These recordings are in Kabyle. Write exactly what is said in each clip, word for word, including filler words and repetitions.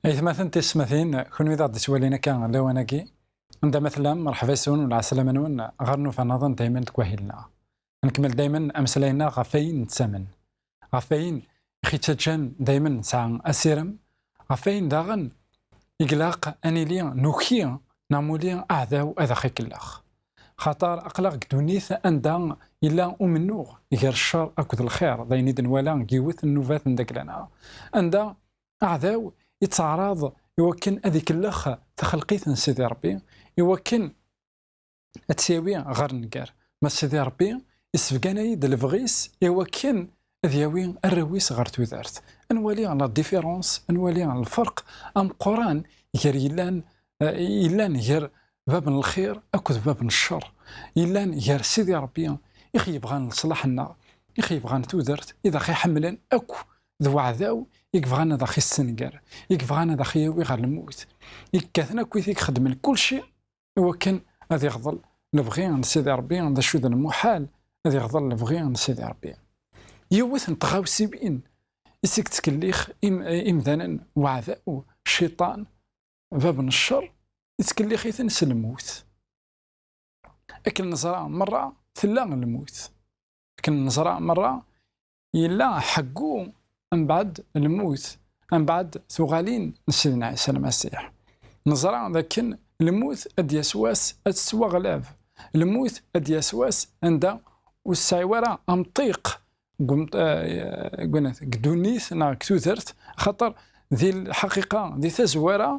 Aytmaten tisetmatin, kunwi d aɣ-d-ittwalin akka lawan-agi, anda ma tellam, mṛeḥba yes-wen u lɛeslama-nwen ɣer nnuba nniḍen daymen deg wahil-nneɣ. Nkemmel daymen ameslay-nneɣ ɣef wayen nettamen, ɣef wayen i ɣ-ittaǧǧan daymen nesɛa asirem, ɣef wayen daɣen i ilaq ad nili nuki neɣ nuli aɛdaw ad aɣ-ikellex. Xaṭer aql-aɣ deg ddunit anda yella umennuɣ gar ccer akked lxir, d ayen i d-nwala deg yiwet n nnubat n dagla-nneɣ, anda aɛdaw yettɛaraḍ i wakken ad ikellex taxelqit n Sidi Ṛebbi, i wakken ad tt-yawi ɣer nnger. Ma Sidi Ṛebbi issebganay-d lebɣi-s i wakken ad yawi arraw-is ɣer tudert. Ad nwali la différence, ad nwali lferq ameqqran gar yellan, eh, yellan gar bab n lxir akked bab n ccer, yellan gar Sidi Ṛebbi i ɣ-yebɣan leṣlaḥ-nneɣ, i ɣ-yebɣan tudert, i d aɣ-iḥemmlen akk, d weɛdaw i yebɣan ad aɣ-issenger, i yebɣan ad aɣ-yawi ɣer lmut, i yekkaten akkit i ixeddmen kulci i wakken ad iɣḍel lebɣi n Sidi Ṛebbi, d acu d lmuḥal ad iɣḍel lebɣi n Sidi Ṛebbi. Yiwet n tɣawsiwin i s-ittkellix im-, imdanen weɛdaw, cciṭan, bab n ccer, ittkellix-iten s lmut. Akken neẓra merra, tella lmut. Akken neẓra merra, yella ḥeggu mbeɛd lmut, mbeɛd tuɣalin n Sidna Ɛisa Lmasiḥ. Neẓra dakken lmut ad d-yas wass ad tettwaɣlab. Lmut ad d-yas wass anda ur tesɛi wara amṭiq deg um-, eh, deg unat-, deg ddunit neɣ deg tudert, axaṭer di lḥaqiqa, di tazwara,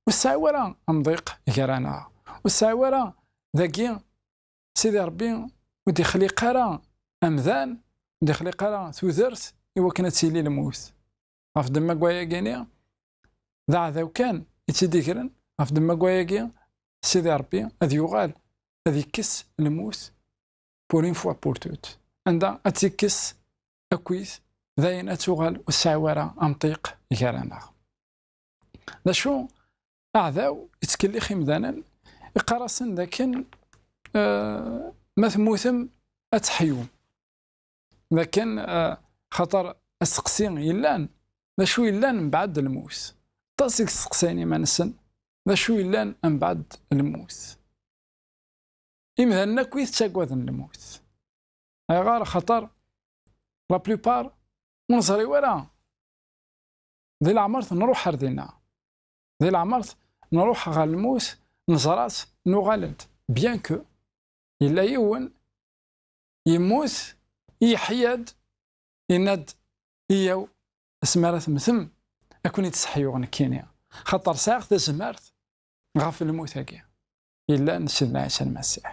ur tesɛi wara amḍiq gar-aneɣ. Ur tesɛi wara dagi Sidi Ṛebbi ur d-ixliq ara amdan, ur d-ixliq ara tudert i wakken ad tili lmut. Ɣef ddemma n wayagi-ni, d aɛdaw kan i tt-id-igren, ɣef ddemma n wayagi, Sidi Ṛebbi ad yuɣal ad ikkes lmut pour une fois pour toutes. Anda ad tt-ikkes akkit, dayen ad tuɣal ur tesɛi wara amṭiq gar-aneɣ. D acu? Aɛdaw ittkellix imdanen, iqqar-asen dakken, eh, ma temmutem ad teḥyum. Dakken, eh, xaṭer asteqsi yellan, d acu yellan mbeɛd lmut? Aṭas i yesteqsayen iman-nsen, d acu yellan mbeɛd lmut? Imdanen akk i tettagaden lmut. Ayɣer? Axaṭer la plupart ur neẓri wara. Di leɛmer nruḥ ar dinna. Di leɛmer nruḥ ɣer lmut, neẓra-tt, nuɣal-d. Bien que yella yiwen yemmut, yeḥya-d, yenna-d, "Iyyaw, asmi ara temmtem, ad ken-id-sseḥyuɣ nekkini, xaṭer sɛiɣ tazmert ɣef lmut-agi yellan d Sidna Ɛisa Lmasiḥ."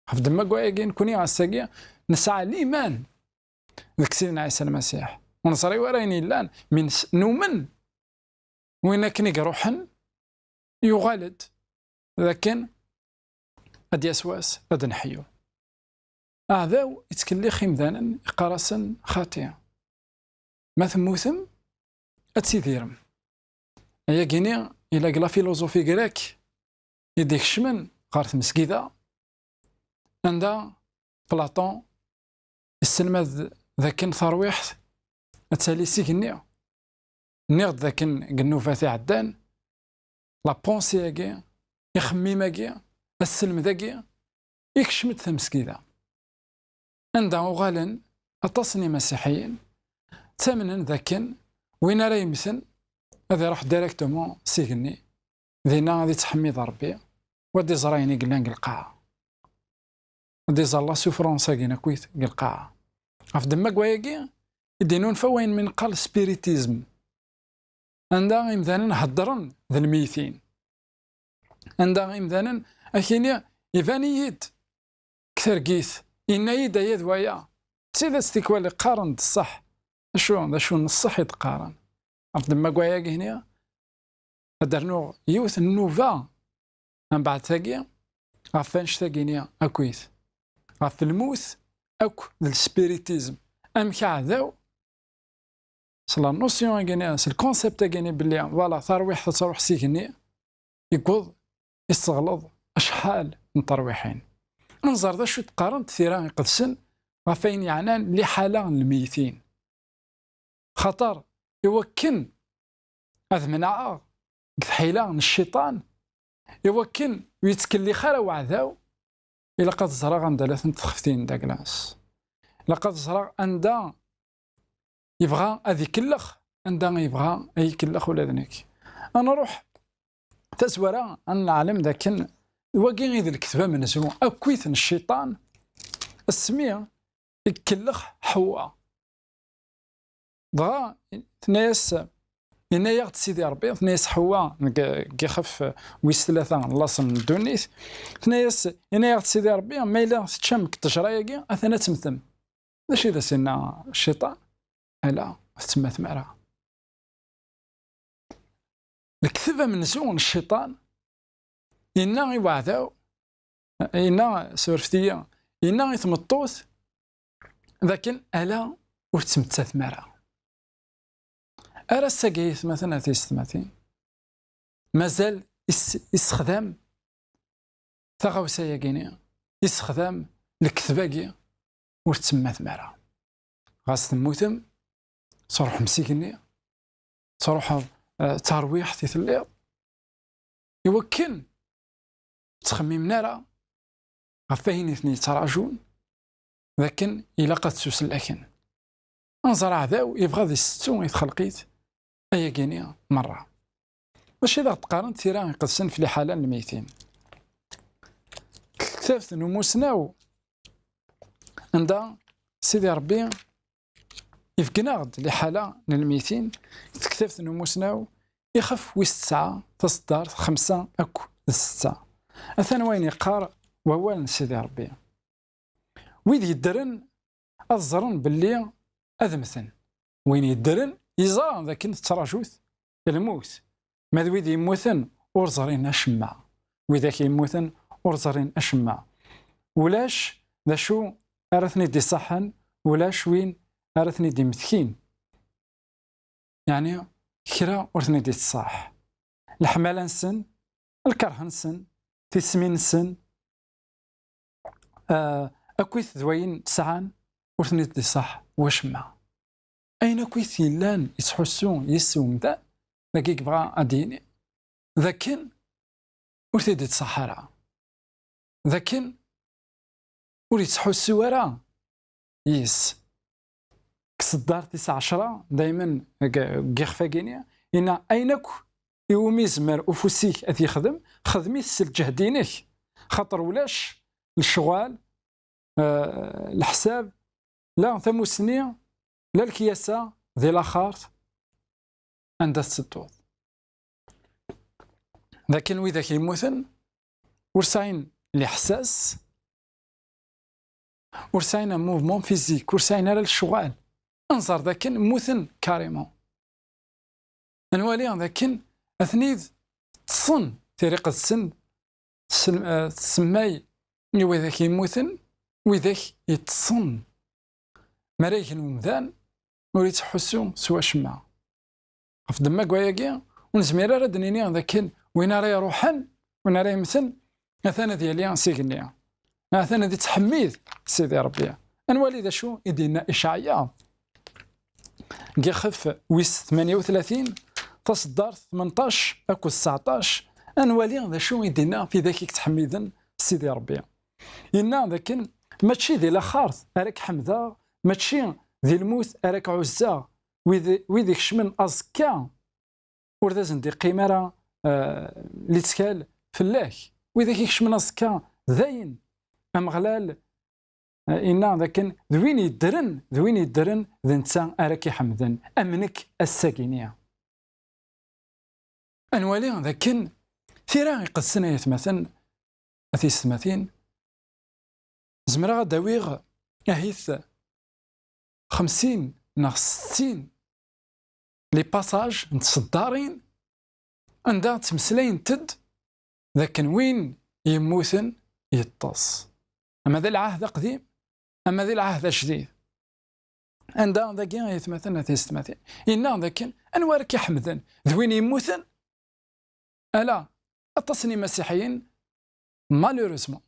Ɣef ddemma n wayagi, nekkni ass-agi nesɛa liman deg Sidna Ɛisa Lmasiḥ. Ur neẓri wara ayen yellan, mi nes-, numen win akken i iruḥen, yuɣal-d d akken ad d-yas wass ad neḥyu. Aɛdaw ittkellix imdanen, iqqar-asen, "Xaṭi, ma temmutem, ad tidirem." Ayagi-ni, ila deg la philosophie grecque i d-ikecmen ɣer tmesgida, anda Platon isselmad dakken tarwiḥt ad tali s igenni. Nniɣ-d dakken deg nnubat iɛeddan, la pensée-agi, ixemmim-agi, asselmed-agi, ikcem-d tamesgida. Anda uɣalen aṭas n imasiḥiyen, ttamnen dakken win ara yemmten ad iruḥ directement s igenni, dinna ad ittḥemmid Ṛebbi, u ad iẓer ayen i yellan deg lqaɛa. Ad iẓer la souffrance-agi akkit deg lqaɛa. Ɣef ddemma n wayagi i d-inunfa wayen mi neqqar spiritisme, anda imdanen heddren d lmeytin, anda imdanen, akini, iban-iyi-d deg tergit, yenna-yi-d aya d waya. D tidet tikwal qqaren-d ṣṣeḥ. Acu, d acu n ṣṣeḥ i d-qqaren? Ɣef ddemma n wayagi-ni, ad d-rnuɣ yiwet n nnuba, mbeɛd tagi, ɣef wanect-agi-ni akkit, ɣef lmut akk d lspiritism. Amek aɛdaw, s la notion-agi-ni, s lconcept-agi-ni belli, voilà, tarwiḥt ad truḥ s igenni, yewweḍ isseɣleḍ acḥal n terwiḥin. Ad nẓer d acu d-qqarent tira iqedsen ɣef wayen yeɛnan liḥala n lmeytin. Xaṭer, iwakken ad menɛeɣ deg tḥila n cciṭan, iwakken ur yettkellix ara weɛdaw, ilaq ad ẓreɣ anda la tent-txeftin d aglas. Ilaq ad ẓreɣ anda yebɣa ad ikellex, anda yebɣa ad ikellex ula d nekk. Ad nruḥ tazwara, ad neɛlem d akken wagi i d lekdeb amenzu akkit n cciṭan, asmi ikellex Ḥewwa. Dɣa tenna-yas, yenna-yaɣ-d Sidi Ṛebbi, tenna-yas Ḥewwa deg, deg ixef wis tlata n laṣel n ddunit, tenna-yas, yenna-yaɣ-d Sidi Ṛebbi, ma yella teččam deg ṭṭejra-agi, atan ad temmtem. D acu i d as-yenna cciṭan? Ala, ur tettemmatem ara. Lekdeb amenzu n cciṭan, yenna i weɛdaw, yenna, surfet-iyi, yenna i tmeṭṭut, d akken ala ur tettmettatem ara. Ar ass-agi, ay atmaten, a tiyessetmatin, mazal is-, issexdam taɣawsa-yagi-ni, issexdam lekdeb-agi, ur tettemmatem ara. Ɣas temmutem, truḥem s igenni, truḥeḍ, eh, d tarwiḥt i telliḍ, iwakken ur ttxemmimen ara ɣef wayen i ten-yettraǧun, d akken ilaq ad ttusellaken. Anẓar aɛdaw yebɣa ad isettu i txelqit ayagi-ni merra. D acu i d aɣ-d-qqarent tira iqedsen f liḥala n lmeytin? Deg tektabt n umusnaw, anda Sidi Ṛebbi ifeggen-aɣ-d liḥala n lmeytin, deg tektabt n umusnaw, ixef wis tesɛa, taṣeddart xemsa akk d setta. Atan wayen yeqqar wawal n Sidi Ṛebbi. Wid yeddren ad ẓren belli ad mmten. Win yeddren yeẓra d akken tettraǧu-t lmut. Ma d wid yemmuten ur ẓrin acemma. Widak yemmuten ur ẓrin acemma. Ulac d acu ara ten-id-iṣaḥen, ulac win ara ten-id-imetkin. Yeɛni, kra ur ten-id-iṣaḥ. Leḥmala-nsen, lkeṛh-nsen, tismin-nsen, ah, akkit d wayen sɛan, ur ten-id-iṣaḥ wacemma. Ayen akkit yellan yettḥussu yis umdan, dagi yebɣa ad d-yini d akken ur t-id-iṣaḥ ara, d akken ur yettḥussu ara yis. Deg tṣeddart tis ɛecra, daymen deg, deg yixef-agi-ni, yenna: "Ayen akk iwumi yezmer ufus-ik ad t-yexdem, xdem-it s lǧehd-inek, xaṭer ulac lecɣal, eh, leḥsab, la tamusni, la lekyasa di laxert anda tettedduḍ." D akken widak yemmuten ur sɛin liḥsas, ur sɛin un mouvement physique, ur sɛin ara lecɣal. Anẓar d akken mmuten carrément. Ad nwali d akken atni ṭṭsen, tiriqet-nsen tsem-, eh, tsemma i widak yemmuten, widak yeṭṭsen. Mi ara yeggen umdan, ur yettḥussu s wacemma. Ɣef ddemma n wayagi, ur nezmir ara ad d-nini d akken win ara iruḥen, win ara yemmten, atan ad yali s igenni, atan ad yettḥemmid Sidi Ṛebbi. Ad nwali d acu i d-yenna Icɛaya deg yixef wis tmanya u tlatin, taṣeddart tmenṭac akked tseɛṭac. Ad nwali d acu i d-yenna f widak i yettḥemmiden Sidi Ṛebbi. Yenna d akken mačči di laxert ara k-ḥemdeɣ, mačči di lmut ara k-ɛuzzeɣ. Wid, wid ikecmen aẓekka, ur d asen-d-iqqim ara, eh, lettkal fell-ak. Wid ak-ikecmen aẓekka, dayen, Ameɣlal, eh, inna d akken d win yeddren, d win yeddren, d netta ara k-iḥemden, am nekk ass-agi-ni. Ad nwali d akken tira iqedsen, ay atmaten, a tiyessetmatin, zemreɣ ad d-awiɣ ahit xemsin neɣ settin les passages n tseddarin anda ttmeslayent-d d akken win yemmuten yeṭṭes. Ama d lɛahd aqdim, ama d lɛahd ajdid. Anda dagi ay atmaten, a tiyessetmatin, yenna dakken anwa ara k-iḥemden? D win yemmuten? Ala, aṭas n imasiḥiyen, malheureusement,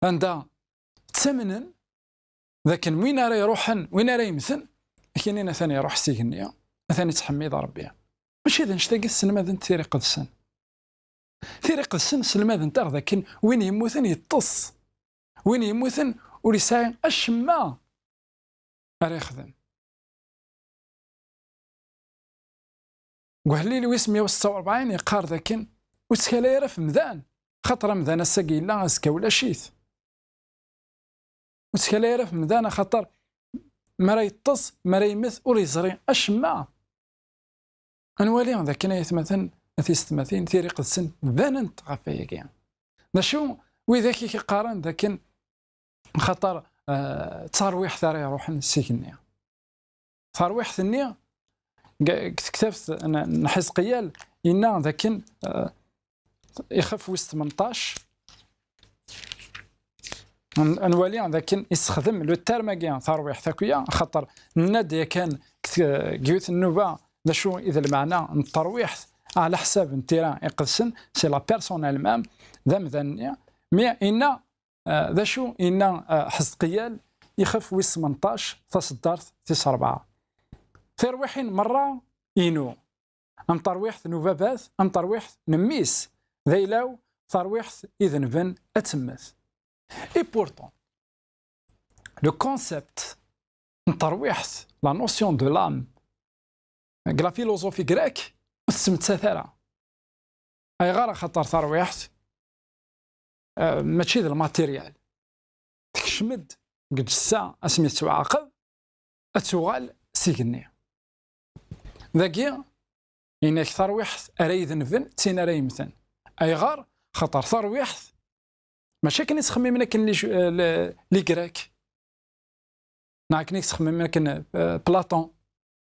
anda ttamnen dakken win ara iruḥen, win ara yemmten, akinin atan iruḥ s igenni, atan ittḥemmid Ṛebbi. Mačči d annect-agi tesselmadent Tira Iqedsen. Tira Iqedsen sselmadent-aɣ dakken win yemmuten yeṭṭes, win yemmuten ur yesɛi acemma ara yexdem. Deg uhellil wis meyya u setta u rebɛin yeqqar dakken ur ttkalay ara ɣef umdan, xaṭer amdan ass-agi yella, azekka ulac-it. Ur ttkalay ara ɣef umdan, axaṭer mi ara yeṭṭes, mi ara yemmet, ur yeẓri acemma. Ad nwali dakken ay atmaten, a tiyessetmatin, Tira Iqedsen banent ɣef wayagi. D acu widak i k-iqqaren dakken xaṭer, eh, d tarwiḥt ara iruḥen s igenni? Tarwiḥt-nni, deg, deg tektabt n, n Ḥizqiyal, yenna dakken, eh, ixef wis tmenṭac, n, nwali dakken issexdem le terme-agi, tarwiḥt akk-ya, xaṭer nenna-d yakan deg t-, deg yiwet n nnuba d acu i d lmeɛna n terwiḥt ɛla ḥsab n Tira Iqedsen, c'est la personne elle-même, d amdan-nni. Mi yenna, eh, d acu yenna, eh, Ḥezqiyal, ixef wis tmenṭac, taseddart tis rebɛa: Tirwiḥin merra inu, am terwiḥt n ubabat, am terwiḥt n mmi-s, d ayla-w, terwiḥt idenben ad temmet. Et pourtant, le concept n terwiḥt, la notion de l'âme, deg la philosophie grecque, ur tettmettat ara. Ayɣer? Axaṭer tarwiḥt, eh, mačči d lmatéryal. Tekcem-d deg lǧessa asmi tettwaɛaqeb, ad tuɣal s igenni. Dagi, yenna-k tarwiḥt ara idenben d tin ara yemmten. Ayɣer? Xaṭer tarwiḥt mačči akken i ttxemmimen akken les, eh, les, les Grecs, neɣ akken i ttxemmimen akken, eh, Platon,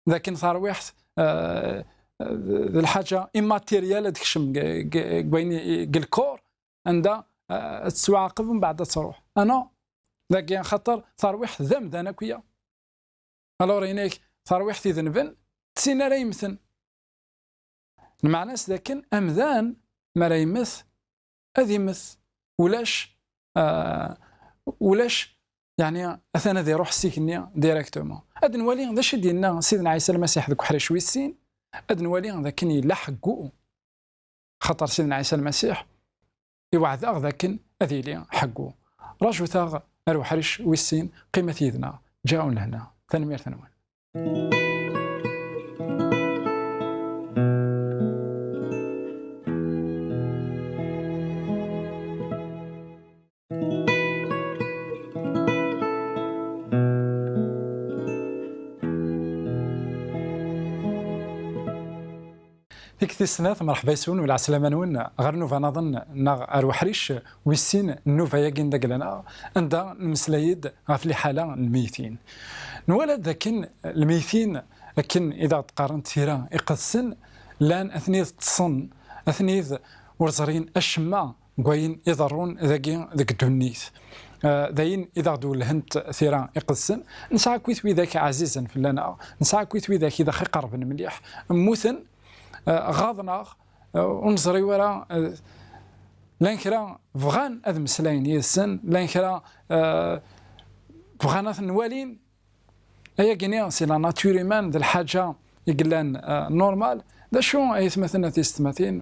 d akken tarwiḥt, eh, d lḥaǧa immatéryal ad tekcem deg, deg, deg wayen i, deg lkor, anda, eh, ad tettwaɛaqeb mbeɛd ad truḥ. Ah non, dagi xaṭer tarwiḥt d amdan akk-ya. Alors, yenna-k, tarwiḥt idenben, d tin ara yemmten. Lmeɛna-s dakken amdan, mi ara yemmet, ad immet. Ulac, ah, ulac, yeɛni, atan ad iruḥ s igenni directement. Ad nwali d acu i d-yenna Sidna Ɛisa Lmasiḥ deg uḥric wis sin, ad nwali dakken yella ḥeggu. Xaṭer Sidna Ɛisa Lmasiḥ iweɛd-aɣ dakken ad yili ḥeggu. Rajut-aɣ ar uḥric wis sin, qqimet yid-neɣ, ǧǧiɣ-awen lehna. Tanemmirt-nwen. Tikkelt tis snat, merḥba yes-wen, u lɛeslama-nwen ɣer nnuba-nniḍen neɣ ar uḥric wis sin n nnuba-agi n dagla-nneɣ, anda nmeslay-d ɣef liḥala n lmeytin. Nwala-d dakken lmeytin, akken i d aɣ-d-qqarent Tira Iqedsen, llan atni ṭṭsen, atni ur ẓrin acemma deg wayen iḍerrun dagi deg ddunit. Ah, d ayen i d aɣ-d-wellhent Tira Iqedsen. Nesɛa akkit widak ɛzizen fell-aneɣ, nesɛa akkit widak i d aɣ-iqerben mliḥ, mmuten, ah, ɣaḍen-aɣ, ah, ur neẓri wara, ah, llan kra bɣan ad mmeslayen yid-sen, llan kra, ah, bɣan ad ten-walin. Ayagi-nni, c'est la nature humaine, d lḥaǧa i yellan, euh, normal. D acu ay atmaten, a tiyessetmatin,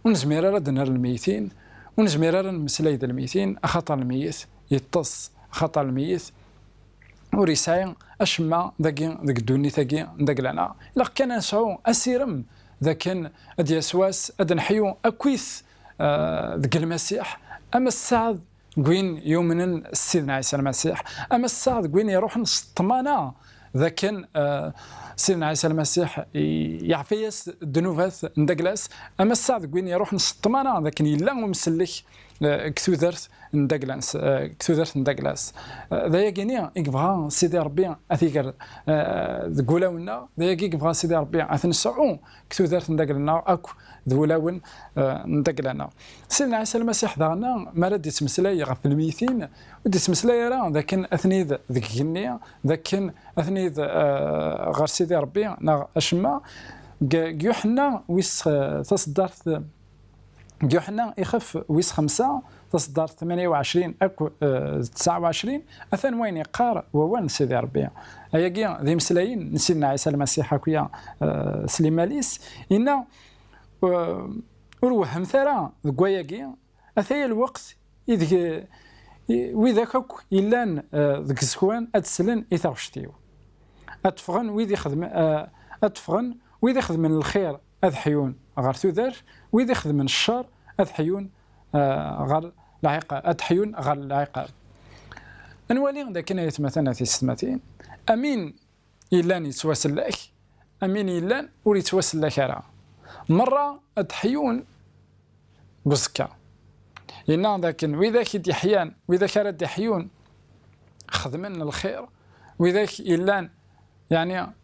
ur nezmir ara ad nerr lmeytin, ur nezmir ara ad nemmeslay d lmeytin, axaṭer lmeyyet yeṭṭes, axaṭer lmeyyet ur yesɛi acemma dagi deg ddunit-agi n dagla-nneɣ. Ilaq kan ad nesɛu asirem dakken ad d-yas wass, ad neḥyu akkit, euh, deg Lmasiḥ, ama ssaɛd deg win yumnen s Sidna Ɛisa Lmasiḥ, ama ssaɛd deg win iruḥen s ṭṭmana d akken, eh, Sidna Ɛisa Lmasiḥ i-, yeɛfa-yas ddnubat n dagla-s, ama ssaɛd deg win iruḥen s ṭṭmana d akken yella umsellek eh, deg tudert n dagla-s, eh, deg tudert n dagla-s. Eh, d ayagi-ni i yebɣa Sidi Ṛebbi ad t-iger, eh, deg wulawen-nneɣ, d ayagi i yebɣa Sidi Ṛebbi ad t-nesɛu deg tudert n dagla-nneɣ akk d wulawen, eh, n dagla-nneɣ. Sidna Ɛisa Lmasiḥ daɣen, mi ara d-ittmeslay ɣef lmeytin, ur d-ittmeslay ara d akken atni d-, deg igenni, d akken atni d, eh, ɣer Sidi Ṛebbi neɣ acemma. Deg, deg Yuḥenna wis, eh, taṣeddart, deg Yuḥenna ixef wis xemsa, taṣeddart tmanya u ɛecrin akk, eh, d tesɛa u ɛecrin, atan wayen yeqqar wawal n Sidi Ṛebbi. Ayagi d imeslayen n Sidna Ɛisa Lmasiḥ akk-ya, eh, s limal-is. Yenna, eh, ur wehhemt ara deg wayagi, ataya lweqt ideg, i, widak akk yellan, eh, deg iẓekwan ad slen i taɣect-iw. Ad ffɣen wid ixedmen, eh, ad ffɣen wid ixedmen lxir ad ḥyun ɣer tudert, wid ixedmen ccer ad ḥyun, eh, ɣer lɛiqab, ad ḥyun ɣer lɛiqab. Ad nwali dakken ay atmaten a tisetmatin, amin yellan yettwasellak, amin yellan ur yettwasellak ara. Merra ad ḥyun deg uẓekka. Yenna dakken widak i d-yeḥyan, widak ara d-iḥyun, xedmen lxir, widak yellan, yeɛni,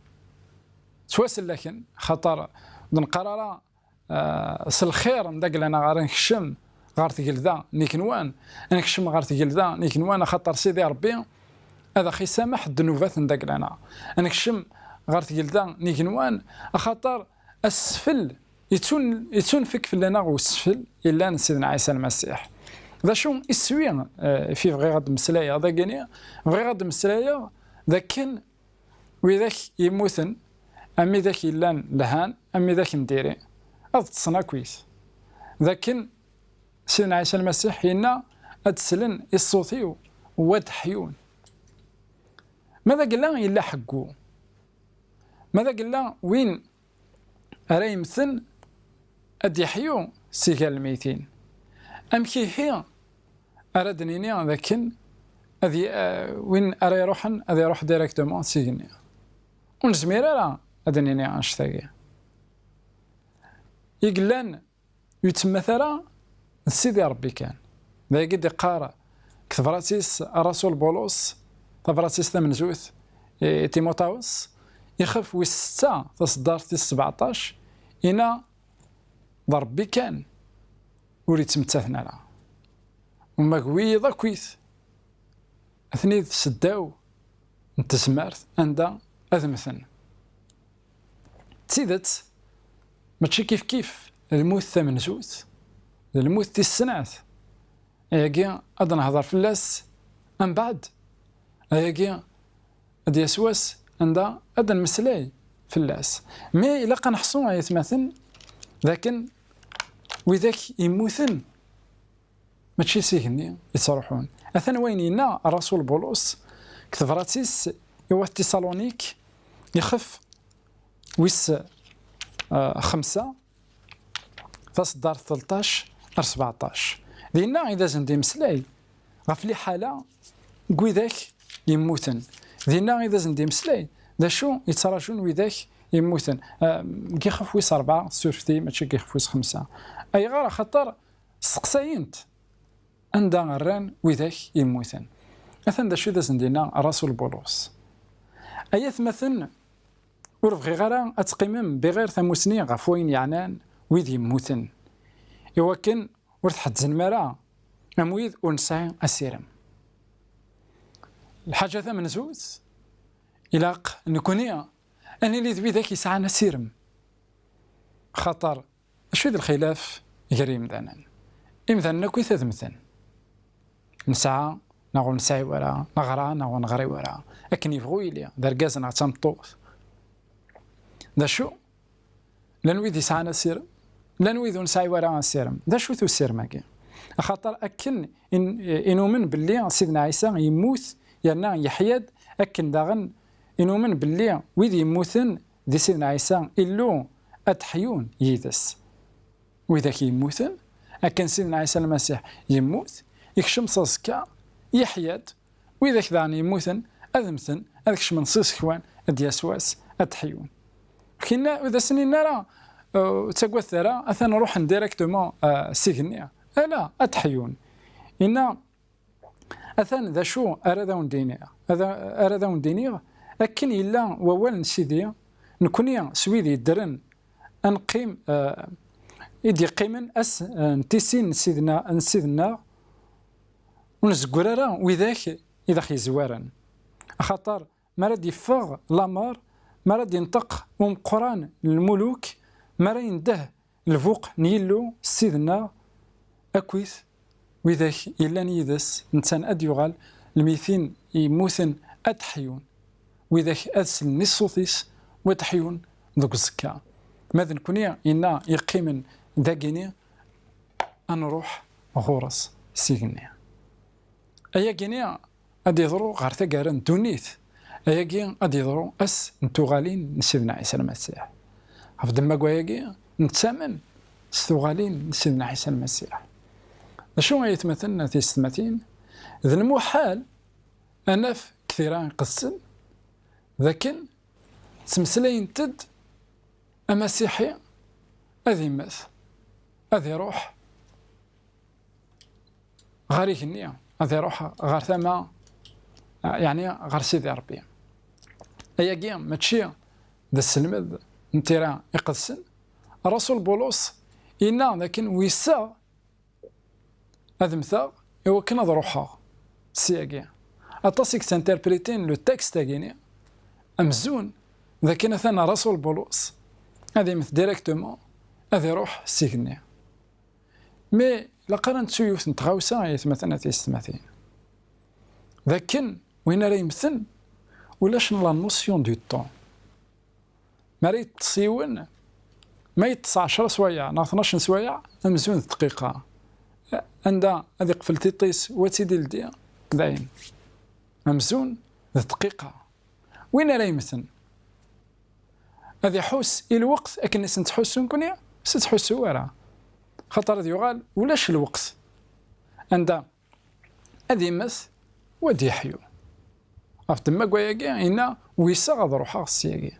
ttwasellaken, xaṭer d neqqar ara, ah, s lxir n dagla-nneɣ ara nekcem ɣer tgelda n igenwan, ad nekcem ɣer tgelda n igenwan, axaṭer Sidi Ṛebbi ad aɣ-isameḥ ddnubat n dagla-nneɣ. Ad nekcem ɣer tgelda n igenwan, axaṭer asfel, yettun-, yettunfek fell-aneɣ usfel yellan n Sidna Ɛisa Lmasiḥ. D acu iswi, eh, fi bɣiɣ ad d-mmeslayeɣ dagini? Bɣiɣ ad d-mmeslayeɣ d akken widak yemmuten, am widak yellan lhan, am widak n diri, ad ṭṭsen akkit. D akken Sidna Ɛisa Lmasiḥ yenna ad slen i ṣṣut-iw u ad ḥyun. Ma d agella yella ḥeggu, ma d agella win ara yemmten ad d-iḥyu si gar lmeytin. Amek ihi ara d-nini d akken ad y-, eh, win ara iruḥen ad iruḥ directement s igenni? Ur nezmir ara ad d-nini annect-agi. I yellan ur yettemmat ara d Sidi Ṛebbi kan. D ayagi i d-iqqar deg tebrat-is Rasul Bulus, tabrat-is tamenzut i Timutawes, ixef wis setta, taṣeddart tis sbeɛṭac, ina d Ṛebbi kan ur yettmettaten ara. Uma g wiyiḍ akkit, atni d seddaw n tezmert anda ad mmten. D tidet, mačči kifkif lmut tamenzut d lmut tis snat. Ayagi ad nehḍer fell-as, mbeɛd ayagi ad d-yas wass anda ad nmeslay fell-as. Mi ilaq ad neḥṣu, ay atmaten, d akken widak yemmuten mačči s igenni i ttruḥun. Atan wayen yenna Rasul Bulus deg tebrat-is i wat Tisalunik, ixef wis, eh, xemsa, taṣeddart tleṭṭac ar sbeɛṭac. Dinna i d asen-d-imeslay ɣef liḥala n widak yemmuten. Dinna i d asen-d-imeslay d acu yettraǧun widak yemmuten. Eh, deg ixef wis rebɛa, surfti, mačči deg ixef wis xemsa. Ayɣer? Axaṭer steqsayen-t anda rran widak yemmuten. Atan d acu i d asen-d-yenna Rasul Bulus. Ay atmaten, ur bɣiɣ ara ad teqqimem biɣir tamusni ɣef wayen yeɛnan wid yemmuten, iwakken ur tḥezznem ara am wid ur nesɛi asirem. Lḥaǧa tamenzut, ilaq nekni ad nili d widak yesɛan asirem. Xaṭer, acu i d lxilaf gar yimdanen? Imdanen akk i tademten. Nesɛa neɣ ur nesɛi wara, neɣra neɣ ur neɣri wara. Akken yebɣu yili, d argaz neɣ d tameṭṭut. D acu? Llan wid yesɛan asirem, llan wid ur nesɛi wara asirem. D acu-t usirem-agi? Axaṭer akken in-, i numen belli Sidna Ɛisa yemmut yerna yeḥya-d, akken daɣen i numen belli wid yemmuten di Sidna Ɛisa Illu ad ḥyun yid-s. Widak yemmuten, akken Sidna Ɛisa Lmasiḥ yemmut, yekcem s aẓekka, yeḥya-d, widak daɣen yemmuten ad mmten, ad kecmen s iẓekwan, ad d-yas wass, ad ḥyun. Kinna, ur d asen-inna ara, uh, ur ttagadet ara, atan ruḥen directement, uh, s igenni. Ala, ad ḥyun. Inna, atan d acu ara d awen-d-iniɣ, ara d awen-d-iniɣ, akken yella wawal n Sidi, nekni s wid yeddren ad neqqim, eh, i d-yeqqimen ass, eh, n tisin n Sidna, n Sidna, ur nzegger ara widak i d aɣ-yezwaren. Axaṭer mi ara d-yeffeɣ lamer, mi ara d-yenṭeq umeqqran n lmuluk, mi ara yendeh lbuq n Yillu Ssid-nneɣ akkit widak yellan yid-s, netta ad d-yuɣal, lmitin yemmuten ad d-ḥyun, widak ad slen i ṣṣut-is u ad d-ḥyun deg uẓekka. Ma d nekni, yenna, yeqqimen dagini, ad nruḥ ɣur-s s igenni. Ayagini ad d-yeḍru ɣer taggara n ddunit. Ayagi ad d-yeḍru ass n tuɣalin n Sidna Ɛisa Lmasiḥ. Ɣef ddemma n wayagi, nettamen s tuɣalin n Sidna Ɛisa Lmasiḥ. D acu ay atmaten, tiyessetmatin? D lmuḥal ad naf deg Tira Iqedsen d akken ttmeslayent-d amasiḥi ad immet, ad iruḥ ɣer igenni, ad iruḥ ɣer tama, yeɛni ɣer Sidi Ṛebbi. Ayagi mačči d aselmed n Tira Iqedsen. Rasul Bulus yenna dakken uyseɣ ad mmteɣ i wakken ad ruḥeɣ ssyagi. Aṭas i yettinterpritin le texte-agi-ni amzun dakken atan Rasul Bulus ad immet directement, ad iruḥ s igenni. Mais ilaq ara nettu yiwet n tɣawsa, ay atmaten, a tiyessetmatin. D akken win ara yemmten, ulac la notion du temps. Mi ara yeṭṭes yiwen, ma yeṭṭes ɛecra swayeɛ neɣ tnac n swayeɛ, amzun d dqiqa. Anda ad iqfel tiṭ-is u ad tt-id-ildi, dayen. Amzun d dqiqa. Win ara yemmten, ad iḥuss i lweqt akken i sen-tettḥussu nekni, s tettḥussu ara. Xaṭer ad yuɣal ulac lweqt anda ad immet u ad yeḥyu. Ɣef ddemma n wayagi, yenna, uyseɣ ad ruḥeɣ ssyagi.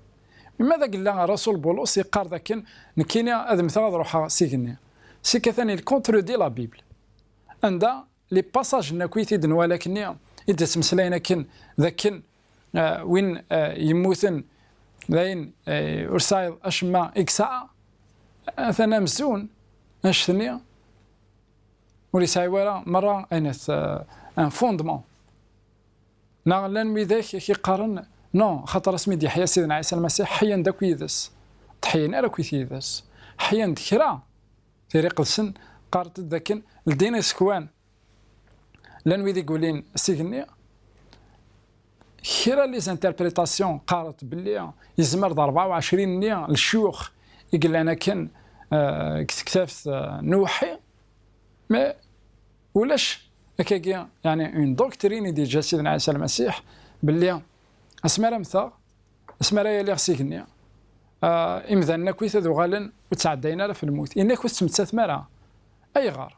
Ma d agella Rasul Bulus yeqqar dakken nekkini ad mmteɣ ad ruḥeɣ s igenni. C'est que atan il contredit la Bible. Anda les passages n akk i t-id-nwala akkenni, i d-yettmeslayen akken, d akken, eh, win, eh, yemmuten, d ayen, eh, ur sɛiḍ acemma i yesɛa, atan amzun, annect-nni, ur yesɛi wara merra ayen, eh, un fondement. Neɣ llan widak i k-iqqaren, non, xaṭer asmi d-yeḥya Sidna Ɛisa Lmasiḥ, ḥyan-d akk yid-s. Ur ḥyan ara akk yid-s. Ḥyan-d kra. Tira Iqedsen qqarent-d dakken ldin isekwan. Llan wid i yulin s igenni. Kra les interprétations qqarent belli yezmer d rebɛa u ɛecrin-nni lecyux i yellan akken, eh, deg tektabt, eh, n uweḥḥi. Mais ulac akkagi, yeɛni, une doctrine i d-yeǧǧa Sidna Ɛisa Lmasiḥ belli asmi ara mmteɣ, asmi ara yaliɣ s igenni, ah, imdanen akkit ad uɣalen ur ttɛeddayen ara ɣef lmut. Yenna-k ur tettmettatem ara. Ayɣer?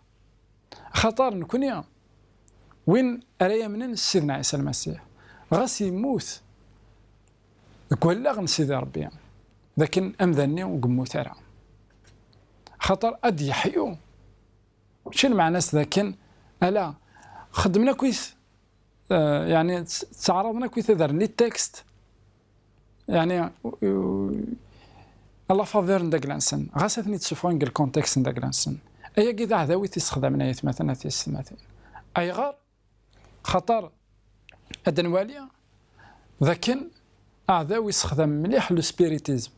Axaṭer nekni, win ara yamnen s Sidna Ɛisa Lmasiḥ, ɣas yemmut deg wallaɣ n Sidi Ṛebbi, d akken amdan-nni ur yemmut ara. Axaṭer ad d-yeḥyu. Mačči lmeɛna-s d akken, ala, xeddmen akkit, eh, yeɛni tt-, ttaɛraḍen akkit ad rren les textes, yeɛni, u-, u-, à la faveur n dagla-nsen, ɣas ad ten-id-ssufɣen deg le contexte n dagla-nsen. Ayagi d aɛdaw i t-issexdamen, ay atmaten, a tiyessetmatin. Ayɣer? Xaṭer ad nwali d akken aɛdaw issexdam mliḥ le spiritisme,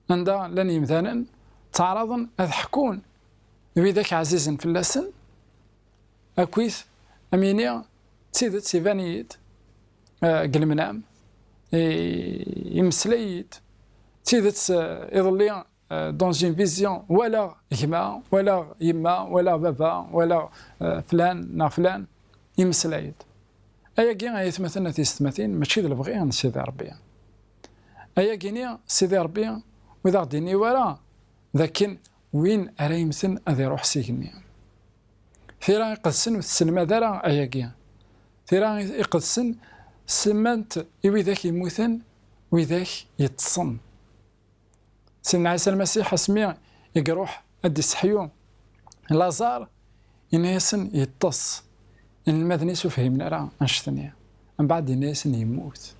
anda llan yemdanen ttaɛraḍen ad ḥkun d widak ɛzizen fell-asen, akkit am yini d tidet iban-iyi-d, eh, deg lemnam, i-, imeslay-iyi-d d tidet, eh, iḍelli, eh, dans une vision, walaɣ gma, walaɣ yemma, walaɣ baba, walaɣ, eh, flan neɣ flan, imeslay-d. Ayagi, ay atmaten, a tiyessetmatin, mačči d lebɣi n Sidi Ṛebbi. Ayagi-ni, Sidi Ṛebbi ur d aɣ-d-inni wara d akken win ara yemmten ad iṛuḥ s igenni. Tira Iqedsen ur tesselmad ara ayagi. Tira Iqedsen semmant i widak yemmuten, widak yeṭṭsen. Sidna Ɛisa Lmasiḥ asmi i iruḥ ad d-iseḥyu Laẓar, Yenna-yasen yeṭṭes. Inelmaden-is ur fhimen ara annect-nni. Mbeɛd yenna-yasen yemmut.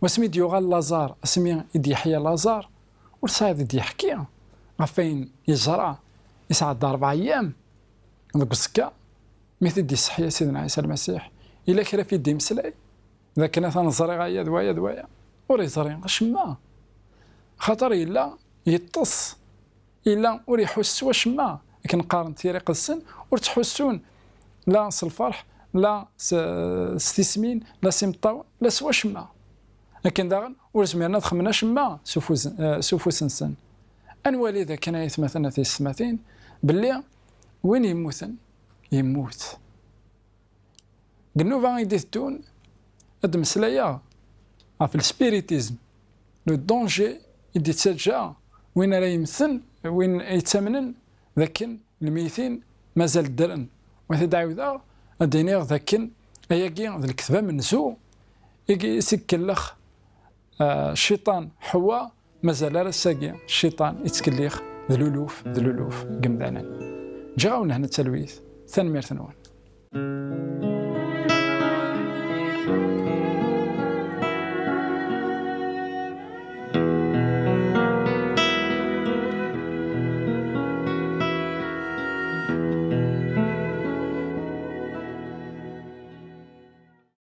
Wasmi d-yuɣal Laẓar, asmi i d-yeḥya Laẓar, ur tesɛiḍ i d-yeḥki ɣef wayen yeẓra, yesɛedda rebɛa ayyam deg uẓekka, mi t-id-yesseḥya Sidna Ɛisa Lmasiḥ, yella kra fi d-imeslay, d akken atan ẓriɣ aya d waya d waya. Ur yeẓri acemma. Xaṭer yella yeṭṭes. Yella ur iḥuss s wacemma. Akken qqaren tira iqedsen, ur ttḥussun la s lferḥ, la s, s tismin, la s imeṭṭawen, la s wacemma. Akken daɣen ur zmiren ad xemmen acemma s ufus, eh, s ufus-nsen. Ad nwali d akken ay atmaten a tiyessetmatin belli win yemmuten, yemmut. Deg nnuba i d-iteddun, ad d-meslayeɣ ɣef le spiritisme, le danger i d-yettaǧǧa win ara yemmten, win yettamnen d akken lmeytin mazal ddren. Wa t-id-ɛiwdeɣ, ad d-iniɣ d akken ayagi d lekdeb amenzu i s-ikellex, ah, cciṭan Ḥewwa, mazal ar ass-agi cciṭan ittkellix d luluf d luluf n yemdanen. Ǧǧiɣ-awen lehna d talwit, tanemmirt-nwen.